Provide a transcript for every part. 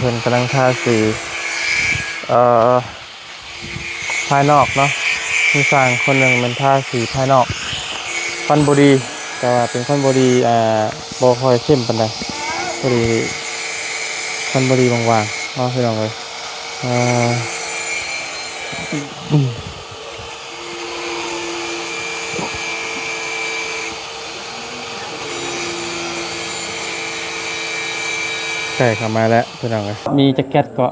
ເພິ່ນກຳລັງທາສີ ເອີ ພາຍນອກເນາະ. ມີຊ່າງຄົນໜຶ່ງແມ່ນທາສີພາຍນອກ ຄວັນບໍ່ດີ ແຕ່ວ່າເປັນຄວັນບໍ່ດີ ອ່າ ບໍ່ຄ່ອຍເຂັ້ມປານໃດ ພໍດີຄວັນບໍ່ດີຫວ່າງໆເນາະ ພີ່ນ້ອງເອີຍ. ອ່າ ໃກ້ເຂົ້າມາແລ້ວ ພີ່ນ້ອງເອີຍ. ມີຈັກແກັດເກາະ?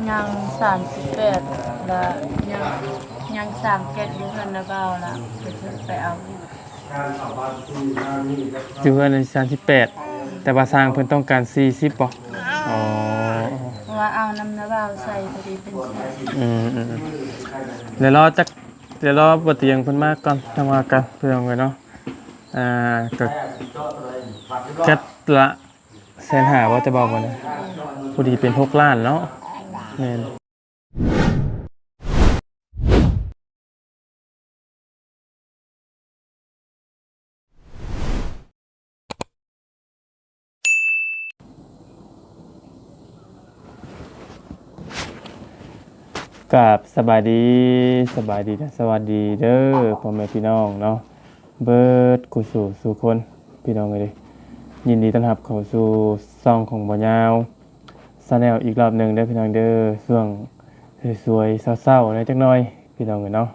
ຍັງສາມສິບແປດ ລະຍັງ ຍັງສາມແກັດຢູ່ເຮືອນນ້າບ່າວ ລະໄປເຖິງໄປເອົາຢູ່ ຢູ່ເຮືອນສາມສິບແປດ ແຕ່ວ່າຊ່າງເພິ່ນຕ້ອງການສີ່ສິບບໍ? ອໍ ເພາະວ່າເອົານຳນ້າບ່າວໃສ່ພໍດີເປັນສີ່ສິບ. ອືມໆ ແລ້ວລໍຈັກ ແລ້ວລໍບໍ່ຕຽງເພິ່ນມາກ່ອນ ຈັ່ງວ່າກັນ ພີ່ນ້ອງເອີຍເນາະ. ອ່າ ກໍແກັດລະ ແສນຫ້າບໍ່ ແຕ່ເບົາໝົດນະ ພໍດີເປັນຫົກລ້ານເນາະ. ແມ່ນ. ກາບສະບາຍດີ ສະບາຍດີ ແລະ ສະຫວັດດີເດີ ພໍ່ແມ່ພີ່ນ້ອງເນາະ ເບິດຄູ່ສູ່ສູ່ຄົນ ພີ່ນ້ອງເອີຍ. ຍິນດີຕ້ອນຮັບເຂົ້າສູ່ຊ່ອງຂອງບ່າວຍາວ Channel ອີກລອບໜຶ່ງເດີ ພີ່ນ້ອງເດີ. ຊ່ວງສວຍໆ ເຊົ້າໆ ແດ່ຈັກໜ່ອຍ ພີ່ນ້ອງເອີຍເນາະ.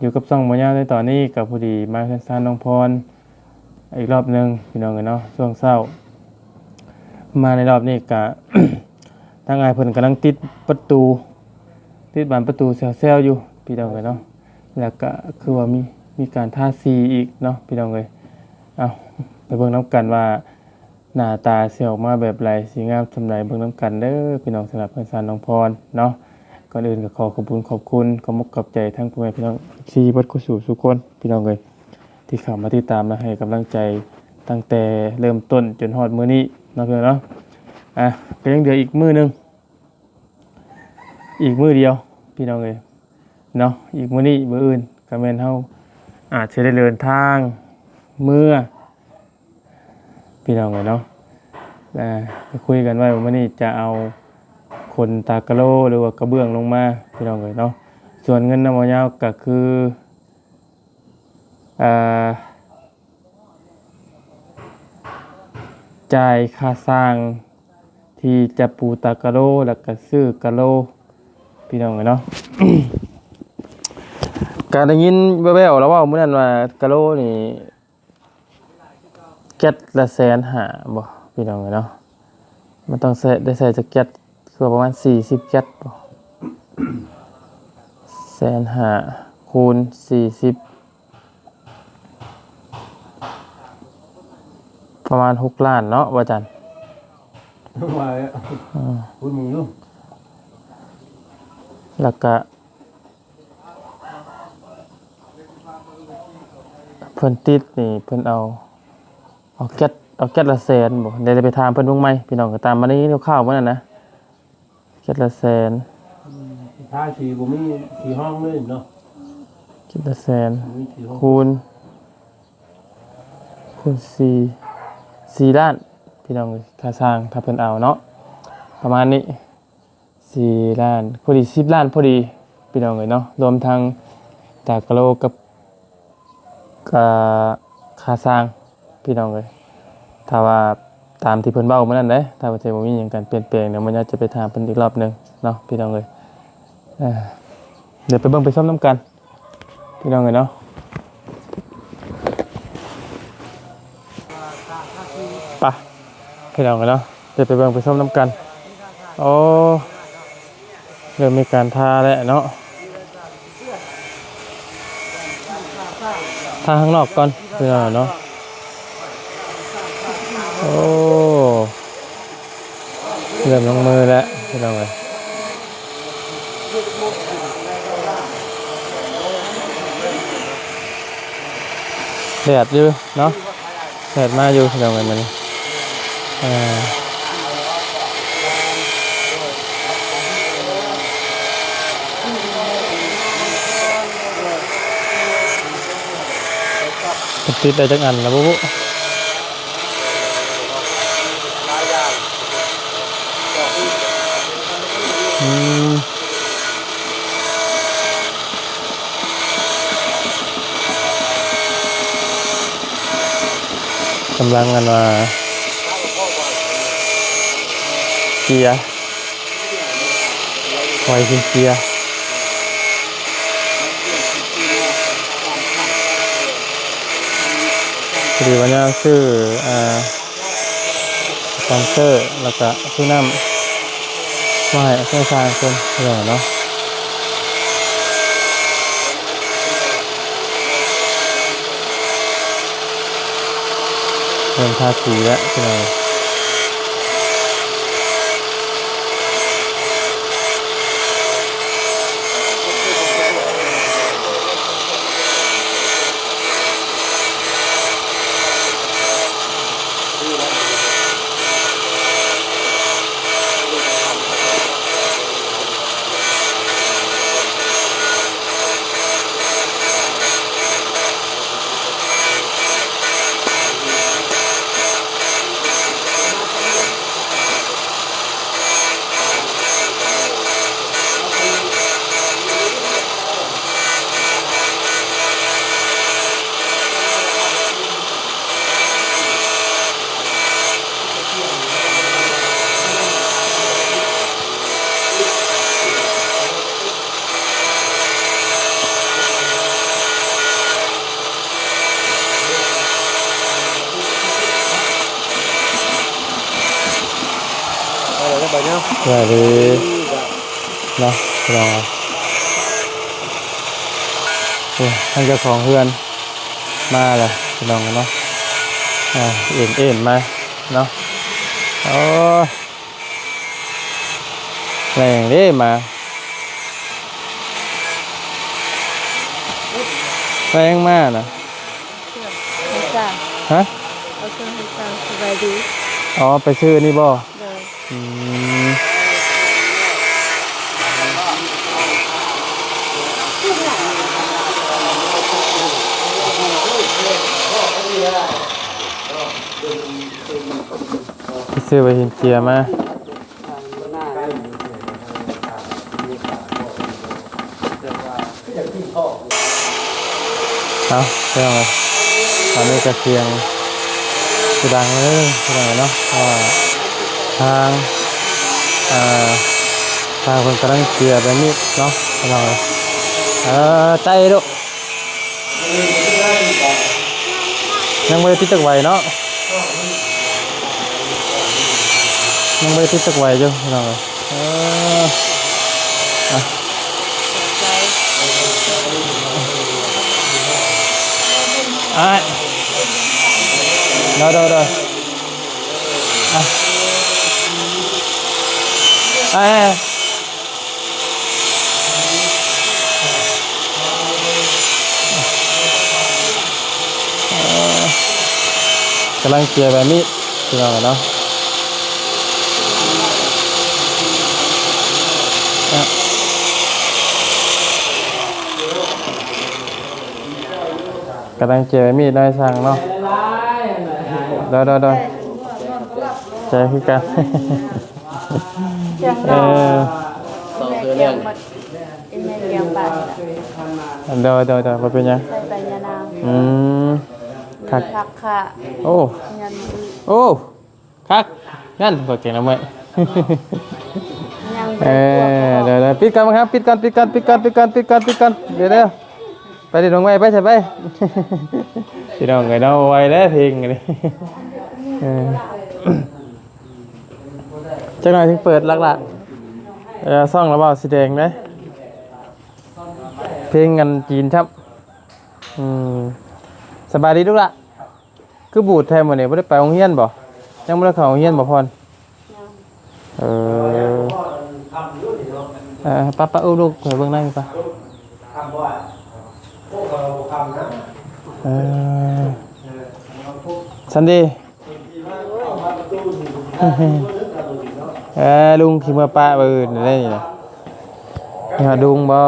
ຢູ່ກັບຊ່ອງບ່າວຍາວໃນຕອນນີ້ ກໍພໍດີມາເຮືອນຊານນ້ອງພອນອີກລອບໜຶ່ງ ພີ່ນ້ອງເອີຍເນາະ. ຊ່ວງເຊົ້າ ມາໃນລອບນີ້ກະ ທາງອ້າຍເພິ່ນກຳລັງຕິດປະຕູ ຕິດບານປະຕູແຊວໆຢູ່ ພີ່ນ້ອງເອີຍເນາະ. ແລ້ວກະຄືວ່າມີ ມີການທາສີອີກເນາະ ພີ່ນ້ອງເອີຍ. ເອົາ ໄປເບິ່ງນຳກັນວ່າ ໜ້າຕາຊິອອກມາແບບໃດ ຊິງາມສ່ຳໃດ ເບິ່ງນຳກັນເດີ ພີ່ນ້ອງ. ສຳລັບເຮືອນຊານນ້ອງພອນເນາະ ກ່ອນອື່ນກໍຂໍຂອບຄຸນຂອບຄຸນ ຂອບມຸກຂອບໃຈທັງພໍ່ແມ່ພີ່ນ້ອງ ເອັຟຊີ ເບິດຄູ່ສູ່ສູ່ຄົນ ພີ່ນ້ອງເອີຍ ທີ່ເຂົ້າມາຕິດຕາມ ແລະ ໃຫ້ກຳລັງໃຈຕັ້ງແຕ່ເລີ່ມຕົ້ນຈົນຮອດມື້ນີ້ເນາະ ພີ່ນ້ອງເນາະ. ອ່ະ ກໍຍັງເຫຼືອອີກມື້ໜຶ່ງ ອີກມື້ດຽວ ພີ່ນ້ອງເອີຍເນາະ. ອີກມື້ນີ້ ມື້ອື່ນກໍແມ່ນເຮົາອາດຊິໄດ້ເດີນທາງເມືອ ພີ່ນ້ອງເອີຍເນາະ. ອ່າ ກໍຄຸຍກັນໄວ້ວ່າມື້ນີ້ຈະເອົາຂົນຕາກະໂລ ຫຼືວ່າກະເບື້ອງລົງມາ ພີ່ນ້ອງເອີຍເນາະ. ສ່ວນເງິນນຳບ່າວຍາວກໍຄື ອ່າ ຈ່າຍຄ່າຊ່າງທີ່ຈະປູຕາກະໂລ ແລ້ວກະຊື້ກະໂລ ພີ່ນ້ອງເອີຍເນາະ. ກະໄດ້ຍິນແວ່ວໆລາວເວົ້າມື້ນັ້ນວ່າກະໂລນີ້ ແກັດລະແສນຫ້າບໍ ພີ່ນ້ອງເອີຍເນາະ. ມັນຕ້ອງໃຊ້ ໄດ້ໃຊ້ຈັກແກັດ ຄືວ່າປະມານສີ່ສິບແກັດບໍ ແສນຫ້າ ຄູນສີ່ສິບ ປະມານຫົກລ້ານເນາະ ວ່າຈັ່ງ ວ່າແລ້ວ ອືມ ຄູນເບິ່ງດູ. ແລ້ວກະ ເພິ່ນຕິດນີ້ ເພິ່ນເອົາ ເອົາແກັດ ເອົາແກັດລະແສນບໍ ໄດ້ໄປຖາມເພິ່ນເບິ່ງໃໝ່ ພີ່ນ້ອງ. ກໍຕາມມາໄດ້ຍິນຂ່າວໆ ມື້ນັ້ນນະ ແກັດລະແສນ ອືມ ທາສີບໍ່ມີສີຫ້ອງເລີຍເນາະ ແກັດລະແສນ ບໍ່ມີສີຫ້ອງ ຄູນ ຄູນສີ່ ສີ່ລ້ານ ພີ່ນ້ອງເອີຍ. ຄ່າຊ່າງ ຖ້າເພິ່ນເອົາເນາະ ປະມານນີ້ ສີ່ລ້ານ ພໍດີ ສິບລ້ານພໍດີ ພີ່ນ້ອງເອີຍເນາະ. ລວມທັງຕາກະໂລກັບ ກະຄ່າຊ່າງ ພີ່ນ້ອງເອີຍ. ຖ້າວ່າຕາມທີ່ເພິ່ນເວົ້າມື້ນັ້ນເດ້ ຖ້າວ່າຈະບໍ່ມີຫຍັງການປ່ຽນແປງ ດຽວມື້ໜ້າຈະໄປຖາມເພິ່ນອີກລອບໜຶ່ງເນາະ ພີ່ນ້ອງເອີຍ. ເອີ ດຽວໄປເບິ່ງໄປຊົມນຳກັນ ພີ່ນ້ອງເອີຍເນາະ. ໄປ ພີ່ນ້ອງເອີຍເນາະ ດຽວໄປເບິ່ງໄປຊົມນຳກັນ. ໂອ້ ເລີ່ມມີການທາແລ້ວເນາະ ທາຂ້າງນອກກ່ອນ ພີ່ນ້ອງເນາະ. ໂອ້ ເລີ່ມລົງມືແລ້ວ ພີ່ນ້ອງເອີຍ. ແດດຢູ່ເນາະ ແດດມາຢູ່ ພີ່ນ້ອງເອີຍ ມື້ນີ້. ເອີ ເພິ່ນຕິດໄດ້ຈັກອັນລະບຸ? ຫຼາຍຢ່າງ ກຳລັງອັນວ່າເຈຍ ໄວເປັນເຈຍ ພໍດີວ່າຍາມຊື້ ອ່າ ສະປອນເຊີ ແລ້ວກະຊື້ນ້ຳ ມາໃຫ້ຊ່າງເພິ່ນເນາະ ເລີ່ມທາສີແລ້ວພີ່ນ້ອງ. ສະບາຍດີເນາະ ພີ່ນ້ອງ. ໂອ້ ທາງເຈົ້າຂອງເຮືອນມາແລ້ວພີ່ນ້ອງເນາະ ອ່າ ເອັນໆ ມາເນາະ. ໂອ້ຍ ແລງເດ້ມາ ແລງມານະ. ເຄື່ອງໃຫ້ຊ່າງ ຮະ? ເອົາເຄື່ອງໃຫ້ຊ່າງ. ສະບາຍດີ. ອໍ ໄປຊື້ອັນນີ້ບໍ່? ໂດຍ. ອືມ ໄປຊື້ໄວເຫັນເຈຍມາ. ເອົາ ພີ່ນ້ອງເອີຍ ຕອນນີ້ກະສຽງຄືດັງເລີຍພີ່ນ້ອງເນາະ ເພາະວ່າທາງ ເອີ ທາງເພິ່ນກຳລັງເຈຍໃບມີດເນາະ ພີ່ນ້ອງເອີຍ. ເອີ ໄຕ້ລູກ. ຍັງບໍ່ໄດ້ຕິດຈັກໃບເນາະ ຍັງບໍ່ໄດ້ຕິດຈັກໃບຢູ່ພີ່ນ້ອງເອີຍ. ເອີ ອ່ະ ໂດຍ ໂດຍ ໂດຍ ອ່ະ ອ່ະ. ກຳລັງເຈຍແບບນີ້ພີ່ນ້ອງເນາະ. ກຳລັງເຈຍແບບນີ້ນາຍຊ່າງເນາະ. ໂດຍ ໂດຍ ໂດຍ ໃຈຄືກັນ. ເອີ ສອງເທື່ອແລ້ວ ອີແມ່ນແກງປານີ້ລະ. ໂດຍ ໂດຍ ໂດຍ ບໍ່ເປັນຫຍັງ ໃສ່ໃບຍານາງ. ອືມ ຄັກ ຄັກຄ່ະ. ໂອ້ ຍາມມື້ ໂອ້ ຄັກ ນັ້ນ ຂ້ອຍແກງໜໍ່ໄມ້. ເອີ ເດີໆ ປິດກ່ອນ ປິດກ່ອນ ປິດກ່ອນ ປິດກ່ອນ ປິດກ່ອນ ປິດກ່ອນ. ດຽວໆ ໄປເດັດໜໍ່ໄມ້ ໄປ ໃສ່ໄປ. ພີ່ນ້ອງເອີຍເນາະ ໄວແລ້ວເພງນີ້. ເອີ ຈັກໜ້ອຍຈຶ່ງເປີດຫຼັກໆ ເອີ ຊ່ອງລະເວົ້າສີແດງເດ້ ເພງອັນຈີນຊ້ຳ. ອືມ ສະບາຍດີລູກຫຼ້າ. ຄືບູດແທ້ມື້ນີ້ ບໍ່ໄດ້ໄປໂຮງຮຽນບໍ່? ຍັງບໍ່ໄດ້ເຂົ້າໂຮງຮຽນບໍ່ພອນ? ຍັງ. ເອີ ເອີ ປະ ປະ ອຸ້ມລູກໄປເບິ່ງໃນປະ. ເອີ ສັນດີ. ເອີ ລຸງຊິເມືອປະມື້ອື່ນໄດ໋ນີ້ນະ. ໄປຫາລຸງບໍ່?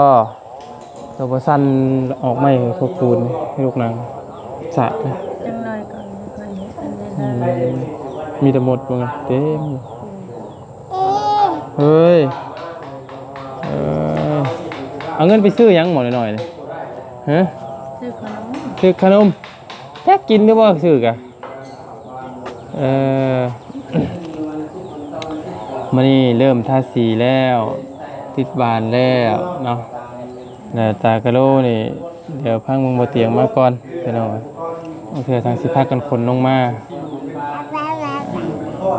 ໂຕບໍ່ສັ່ນ ອອກໃໝ່ ພວກປູນໃຫ້ລູກນັ່ງສາດນະ. ຈັກໜ້ອຍກ່ອນ ເພິ່ນເຮັດອັນນີ້. ອືມ ມີແຕ່ມົດເບິ່ງເຕັມ. ເອີຍ ເອີ ເອົາເງິນໄປຊື້ຫຍັງໝໍ້ນ້ອຍໆນີ້? ຮະ? ຊື້ຂະໜົມ ຊື້ຂະໜົມ. ຈັກກິນຫຼືບໍ່ຊື້ກະ? ເອີ ມື້ນີ້ເລີ່ມທາສີແລ້ວ ຕິດບານແລ້ວເນາະ ແລ້ວຕາກະໂລນີ້ ດຽວພັງເບິ່ງບໍ່ຕຽງມາກ່ອນພີ່ນ້ອງ. ບາງເທື່ອທາງຊິພາກັນຂົນລົງມາ.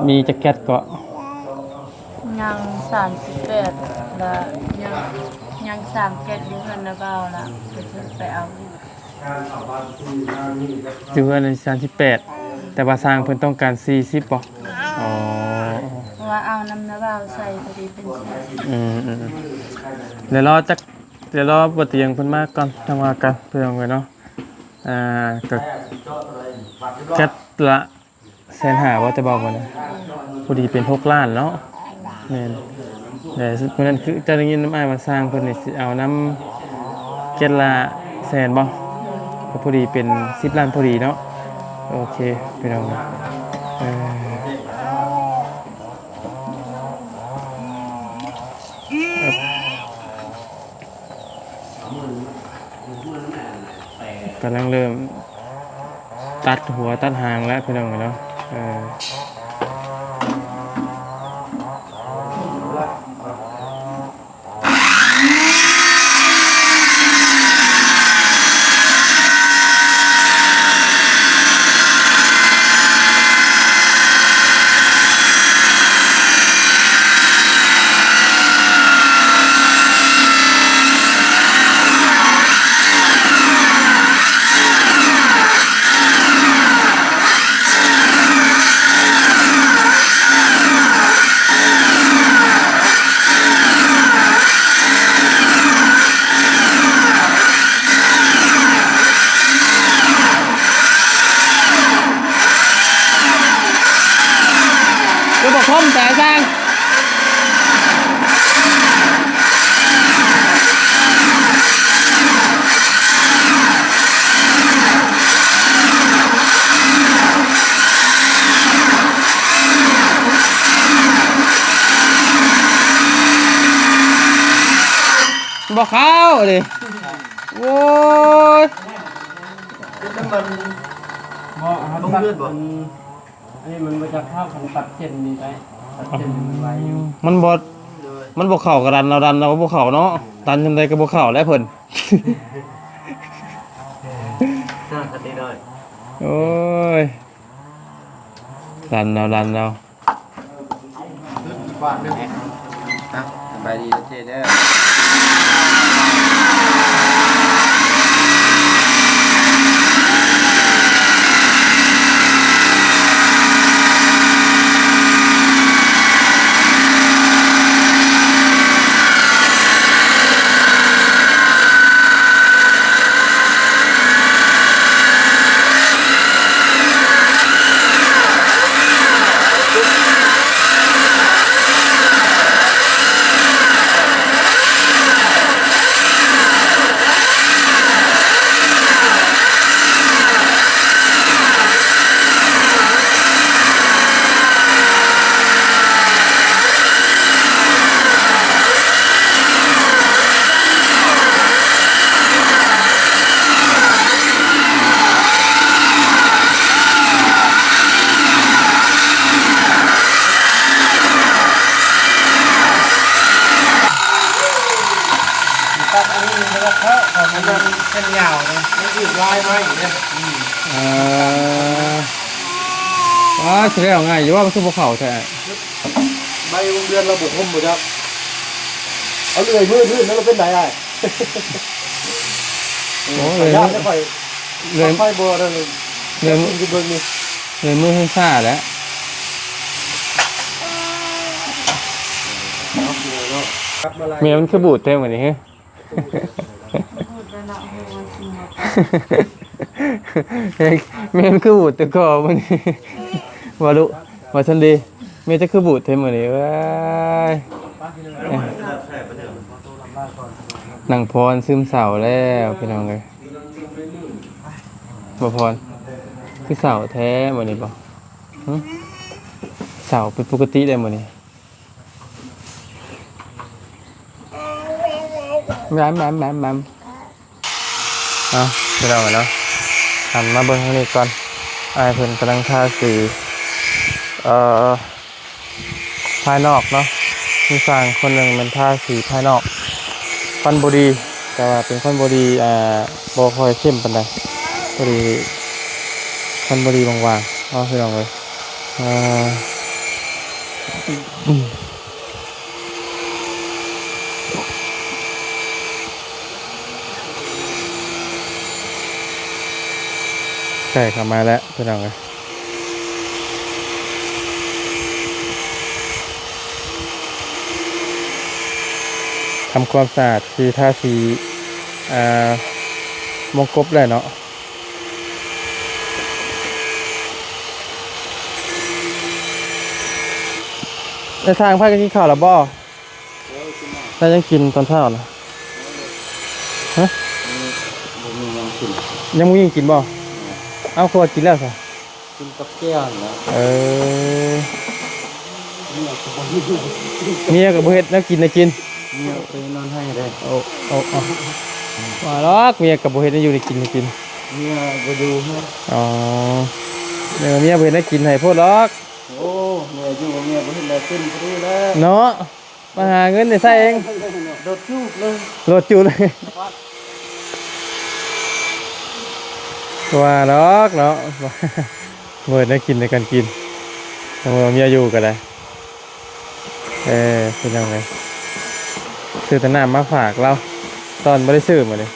ມີຈັກແກັດເກາະ? ຍັງສາມສິບແປດ ລະຍັງ ຍັງສາມແກັດຢູ່ເຮືອນນາບ່າວລະ ກໍຊິໄປເອົາ. ຢູ່ເຮືອນອັນສາມສິບແປດ ແຕ່ວ່າຊ່າງເພິ່ນຕ້ອງການສີ່ສິບບໍ່? ອໍ ເພາະວ່າເອົານຳນາບ່າວໃສ່ພໍດີເປັນສີ່ສິບ. ອືມໆ ດຽວລໍຈັກ ດຽວລໍບໍ່ຕຽງເພິ່ນມາກ່ອນ ຈັ່ງວ່າກັນ ພີ່ນ້ອງເອີຍເນາະ. ອ່າ ກໍແກັດລະ ແສນຫ້າບໍ່ ແຕ່ເວົ້າກັນນະ ພໍດີເປັນຫົກລ້ານເນາະ. ແມ່ນ ແຕ່ມື້ນັ້ນຄືຈະໄດ້ຍິນນຳອ້າຍວ່າຊ່າງເພິ່ນນີ້ຊິເອົານຳເຈັດລະແສນບໍ່ ກໍພໍດີເປັນສິບລ້ານພໍດີເນາະ. ໂອເຄ ພີ່ນ້ອງ ເອີ ກຳລັງເລີ່ມຕັດຫົວຕັດຫາງແລ້ວ ພີ່ນ້ອງເອີຍເນາະ. ເອີ ຄືບໍ່ຄົມແຕ່ຊ່າງ ບໍ່ເຂົ້າເດ້. ໂອ້ຍ ເປັນນ້ຳມັນ ບໍ່ ເຮົາ ລົງເລືອດບໍ່? ອັນນີ້ມັນບໍ່ຈັກພາບ ຄັນຕັດເສັ້ນນີ້ໄດ້ ຕັດເສັ້ນນີ້ມັນໄວຢູ່. ມັນບໍ່ ມັນບໍ່ເຂົ້າກໍດັນເອົາ ດັນເອົາບໍ່ເຂົ້າເນາະ ດັນຈັ່ງໃດກໍບໍ່ເຂົ້າແຫຼະເພິ່ນ. ໜ້າຄັນນີ້ໜ້ອຍ ໂອ້ຍ ດັນເອົາ ດັນເອົາ. ບາດໜຶ່ງ ອ່ະ ສະບາຍດີເດີເຈ້ເດີ. ຕັດອັນນີ້ມັນບໍ່ເຂົ້າ ເພາະມັນເສັ້ນຍາວເດ້ ມັນຖືກລາຍໄມ້ເດ້. ອືມ ເອີ ວ້າ ຊິແລ້ວງ່າຍຢູ່ວ່າ ມັນຄືບໍ່ເຂົ້າແທ້. ໃບວົງເດືອນລະບໍ່ຄົມບໍ່ຈັກ ເອົາເລື່ອຍມືທຶນແລ້ວເປັນໃດອ້າຍ? ໂອ້ຍ ຢ້ານແລ້ວຂ້ອຍ ເລື່ອຍ ຂ້ອຍບໍ່ນັ້ນ ເລື່ອຍມື ເບິ່ງນີ້ ເລື່ອຍມືຄືຊ້າແຫຼະ. ແມ່ມັນຄືບູດແທ້ມື້ນີ້ ແມ່ມັນຄືບູດແຕ່ກໍມື້ນີ້ ວ່າລຸ ວ່າຊັ້ນເດ. ແມ່ຈະຄືບູດແທ້ມື້ນີ້ ເອີຍ ນັ່ງພອນຊຶມເສົ້າແລ້ວ ພີ່ນ້ອງເອີຍ. ບໍ່ພອນ ຄືເສົ້າແທ້ມື້ນີ້ບໍ່? ຫຶ ເສົ້າຜິດປົກກະຕິໄດ໋ມື້ນີ້. ແໝມ ແໝມ ແໝມ ແໝມ. ເອົາ ພີ່ນ້ອງເນາະ ຫັນມາເບິ່ງທາງນີ້ກ່ອນ. ອ້າຍເພິ່ນກຳລັງທາສີ ເອີ ພາຍນອກເນາະ ມີຊ່າງຄົນໜຶ່ງແມ່ນທາສີພາຍນອກ ຄວັນບໍ່ດີ ແຕ່ວ່າເປັນຄວັນບໍ່ດີ ອ່າ ບໍ່ຄ່ອຍເຂັ້ມປານໃດ ພໍດີຄວັນບໍ່ດີບາງໆເນາະ ພີ່ນ້ອງເອີຍ. ອ່າ ໃກ້ເຂົ້າມາແລ້ວພີ່ນ້ອງເອີຍ ທຳຄວາມສະອາດ ຊິທາສີ ອ່າ ວົງກົບແລ້ວເນາະ. ໄອ້ທາງ ພາກັນກິນເຂົ້າແລ້ວບໍ່? ໄດ້ຫຍັງກິນຕອນເຊົ້ານະ? ຮະ? ຍັງບໍ່ມີຫຍັງກິນບໍ່? ເອົ້າ ຄືວ່າກິນແລ້ວຊະ? ກິນກັບແຈ່ວນະ. ເອີ ເມຍກໍບໍ່ເຮັດແນວກິນໃຫ້ກິນ ເມຍໄປນອນໄຫ້ເດ້. ໂອ້ ໂອ້ ໂອ້ ວ່າດອກ ເມຍກໍບໍ່ເຮັດແນວຢູ່ໃຫ້ກິນໃຫ້ກິນ ເມຍບໍ່ຢູ່ເຮືອນ. ອໍ ເມຍ ເມຍບໍ່ເຮັດແນວກິນໃຫ້ໂພດດອກ. ໂອ້ ເມຍຢູ່ ເມຍບໍ່ເຮັດແນວກິນພໍດີແລ້ວເນາະ. ມາຫາເງິນໄດ້ໃຊ້ເອງ ໂດດຈູບເລີຍ ໂດດຈູບເລີຍ ວ່າດອກເນາະ ເບີດໄດ້ກິນໃນການກິນ ເອີ ເມຍຢູ່ກໍໄດ້. ເອີ ເປັນຫຍັງເລີຍ ຊື້ແຕ່ນ້ຳມາຝາກລາວ ຕອນບໍ່ໄດ້ຊື້ມື້ນີ້.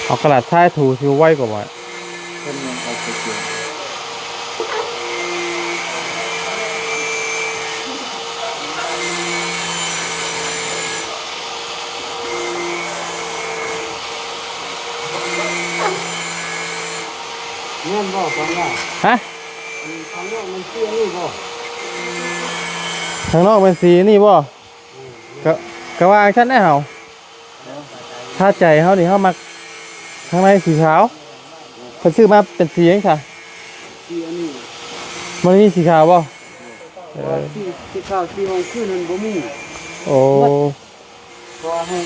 ເອົາກະດາດຊາຍຖູຊິໄວກວ່າບໍ່? ເພິ່ນຍັງເອົາໄປກິນ ແມ່ນບໍ່? ທາງນອກ ຮະ? ອັນທາງນອກມັນຄືອັນນີ້ບໍ່? ທາງນອກແມ່ນສີນີ້ບໍ່? ອືມ ກະ ກະວ່າຈັ່ງຊັ້ນແຫຼະເຮົາ ເອີ ຖ້າໃຈເຮົານີ້ ເຮົາມັກທາງໃນສີຂາວ ເພິ່ນຊື້ມາເປັນສີຫຍັງຊະ? ສີອັນນີ້ ມັນມີສີຂາວບໍ່? ເອີ ເອີ ສີ ສີຂາວ ສີຫ້ອງຄືນນັ້ນບໍ່ມີ. ໂອ້ ເພາະວ່າໃຫ້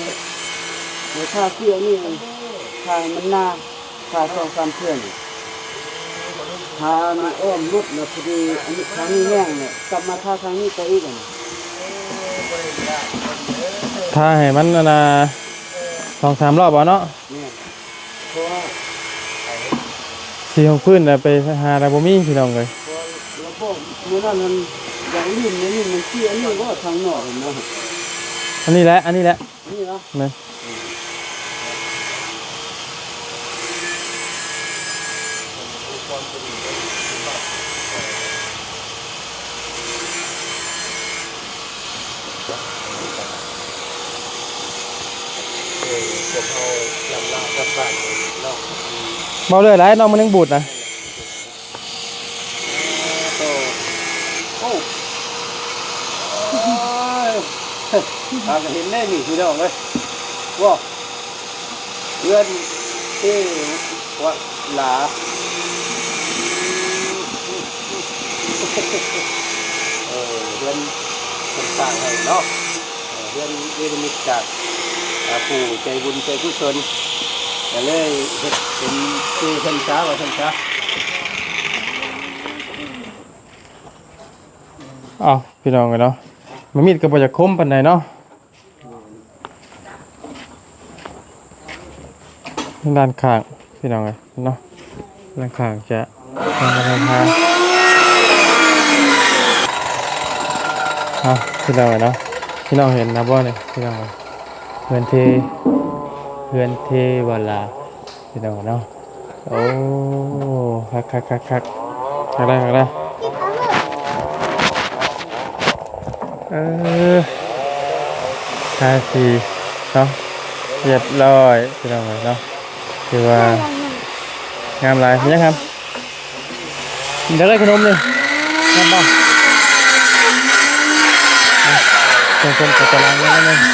ໃຫ້ທາເສື້ອນີ້ ທາໃຫ້ມັນໜາ ທາສອງສາມເທື່ອນີ້ ທາໃຫ້ອ້ອມລົດ ແລ້ວພໍດີອັນນີ້ ທາງນີ້ແຫ້ງ ແລ້ວກັບມາທາທາງນີ້ໄປອີກ. ອັນນີ້ ທາໃຫ້ມັນ ອັນນ່າ ສອງສາມຮອບເອົາເນາະ. ແມ່ນ ເພາະວ່າ ສີຮອງພື້ນນະໄປຫາລະບໍ່ມີພີ່ນ້ອງເອີຍ. ເພາະວ່າລະບອກມື້ນັ້ນຫັ້ນ ຢາກຫຼິ້ນໃນນີ້ມັນເສຍນີ້ບໍ່ທາງນອກຫັ້ນນະ. ອັນນີ້ແຫຼະ ອັນນີ້ແຫຼະ ນີ້ເນາະ ແມ່ນ. ເວົ້າເລື່ອຍຫຼາຍ ນ້ອງມັນຍັງບູດນະ. ໂອ້ ໂອ້ຍ ຫາກະເຫັນແນ່ນີ້ພີ່ນ້ອງເອີຍ ວ້າ ເຮືອນເທວະລາ ເອີ ເຮືອນເພິ່ນສ້າງໃຫ້ເນາະ ເອີ ເຮືອນເນລະມິດຈາກ ອ່າ ຜູ້ໃຈບຸນໃຈກຸສົນ ກະເລີຍເຮັດເປັນຊື່ເພິ່ນຊະ ວ່າຊັ້ນຊະ. ເອົ້າ ພີ່ນ້ອງເອີຍເນາະ ມາມີດກໍບໍ່ຢາກຄົມປານໃດເນາະ. ດ້ານຂ້າງພີ່ນ້ອງເອີຍເນາະ ດ້ານຂ້າງຈະ ເອົ້າ ພີ່ນ້ອງເອີຍເນາະ ພີ່ນ້ອງເຫັນນະບໍ່ນີ້ ພີ່ນ້ອງເອີຍ ເຮືອນເທ ເຮືອນເທວະລາ ພີ່ນ້ອງເນາະ. ໂອ້ ຄັກໆໆໆ ຄັກແລ້ວ ຄັກແລ້ວ ເອີ ທາສີເນາະ ຮຽບຮ້ອຍ ພີ່ນ້ອງເອີຍເນາະ ຖືວ່າງາມຫຼາຍ. ຍັງຄຳ ຢາກໄດ້ຂະໜົມນີ້ ຮັບບໍ່? ເພິ່ນ ເພິ່ນກໍກຳລັງນັ້ນເນາະ ເ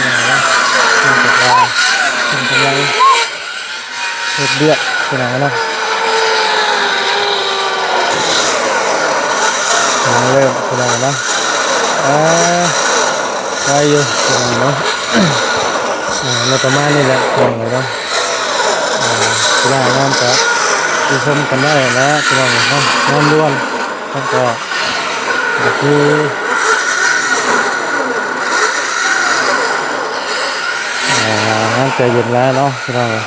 ພິ່ນກຳລັງ ເຮັດວຽກພີ່ນ້ອງເນາະ ກຳລັງເລີ່ມພີ່ນ້ອງເນາະ. ອ່າ ໄວຢູ່ພີ່ນ້ອງເນາະ. ອ່າ ແລ້ວປະມານນີ້ແຫຼະພີ່ນ້ອງເນາະ. ອ່າ ເວລາງາມກໍໄປຊົມກັນໄດ້ນະພີ່ນ້ອງເນາະ. ງາມດ່ວນ ແລ້ວກໍ ກໍຄື ອ່າ ງາມໃຈເຢັນຫຼາຍເນາະພີ່ນ້ອງເອີຍ.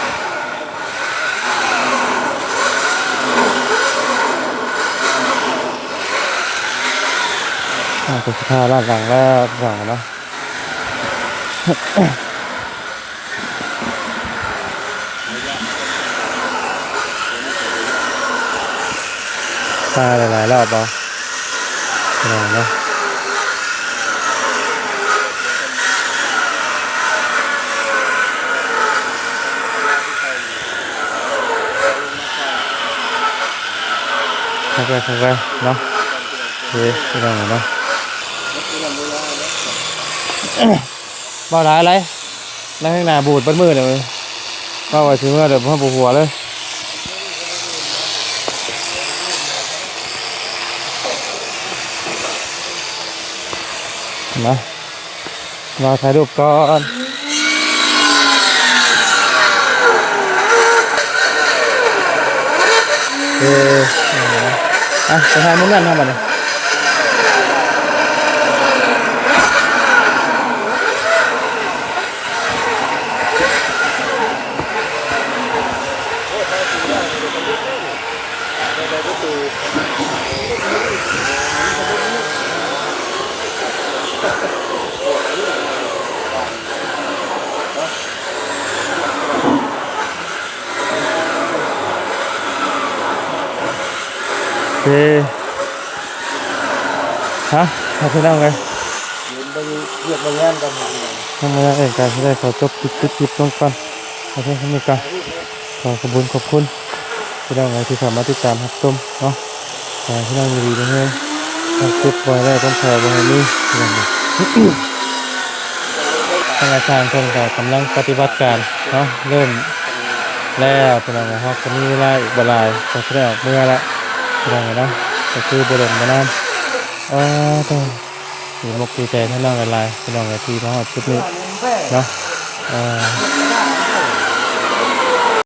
ອ່າ ກໍຊິພາລາດຫຼັງແລ້ວພີ່ນ້ອງເນາະ. ມາຫຼາຍໆລອບເອົາ ພີ່ນ້ອງເນາະ. ຄັກແລ້ວ ຄັກແລ້ວເນາະ. ເອີ ພີ່ນ້ອງເນາະ ເວົ້າຫຼາຍຫຼາຍ ນັ່ງຂ້າງໜ້າບູດເບິດມື້ເລີຍ ເວົ້າວ່າຊິເມືອແຕ່ບໍ່ ບໍ່ຫົວເລີຍນະ. ມາຖ່າຍຮູບກ່ອນ. ເອີ ອ່ະ ໄປຖ່າຍມຸມນັ້ນເນາະບັດນີ້. ເອີ ຮະ ພີ່ນ້ອງເອີຍ ເຫັນເບິ່ງວຽກເບິ່ງງານກ່ອນ. ທາງມາເອງກະຊິໄດ້ຂໍຈົບ ປິດ ປິດຄລິບລົງກ່ອນ ເອົາພຽງສ່ຳນີ້ກ່ອນ. ຂໍຂອບບຸນຂອບຄຸນພີ່ນ້ອງເອີຍ ທີ່ເຂົ້າມາຕິດຕາມຮັບຊົມເນາະ. ຂໍໃຫ້ພີ່ນ້ອງຢູ່ດີມີແຮງ ຄວາມເຈັບບໍ່ໃຫ້ໄດ້ ຄວາມໄຂ້ບໍ່ໃຫ້ມີ. ທາງອາຈານເພິ່ນກໍກຳລັງປະຕິບັດການເນາະ ເລີ່ມແລ້ວພີ່ນ້ອງເອີຍ. ເຮົາກໍມີເວລາອີກບໍ່ຫຼາຍ ກໍຊິໄດ້ອອກເມືອແລ້ວພີ່ນ້ອງເອີຍເນາະ. ກໍຄືບໍ່ດົນບໍ່ນານ ເອີ ໂທ້ ດີອົກດີໃຈນຳນ້ອງຫຼາຍໆ ພີ່ນ້ອງເອີຍ ທີ່ມາຮອດຈຸດນີ້ເນາະ. ເອີ